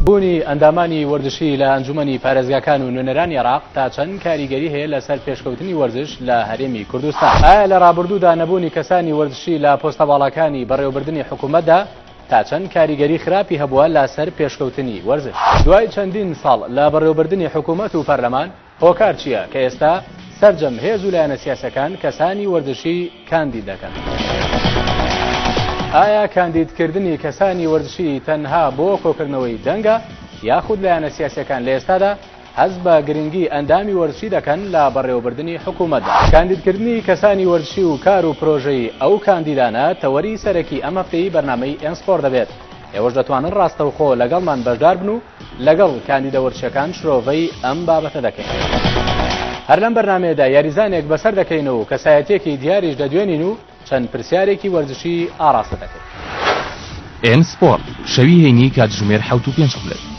بوونی ئەندامانی وەرزشی لە ئەنجومەنی پارێزگاکان و نوێنەرانی عێراق تا چەند کاریگەری هەیە لەسەر پێشکەوتنی وەرزش لە هەرێمی کوردستان؟ ئایا لە ڕابردوودا نەبوونی کەسانی وەرزشی لە پۆستە باڵاکانی بەڕێوەبردنی حکوومەتدا تا چەند کاریگەری خراپی هەبووە لەسەر پێشکەوتنی وەرزش؟ دوای چەندین ساڵ لە بەڕێوەبردنی حکوومەت و پەرلەمان، هۆکار چییە کە ئێستا سەرجەم هێز و لایەنە سیاسەکان کەسانی وەرزشی کاندید دەکەن؟ ئایا کاندیدکردنی کەسانی وەرزشی تەنها بۆ کۆکردنەوەی دەنگە یاخود لایەنە سیاسەکان لە ئێستادا هەست بە گرنگی ئەندامی وەرزشی دەکەن لە بەڕێوەبردنی حکوومەتدا؟ کاندیدکردنی کەسانی وەرزشی و کار و پرۆژەی ئەو کاندیدانە تەوەری سەرەکی ئەم هەفتەی بەرنامەی ئێن سپۆر دەبێت. ئێوەش دەتوانن ڕاستەوخۆ لەگەڵمان بەشدار بن و لەگەڵ کاندیدە وەرزشیەکان شرۆڤەی ئەم بابەتە دەکەین. هەر لەم بەرنامەیەدا یاریزانێک بەسەر دەکەین و کەسایەتیەکی دیاریش دەدوێنین و چەند پرسیارێکی وەرزشی ئاڕاستە دەکەین. ئێن سپۆرت، شەوی هەینی کاتژمێر 7:05.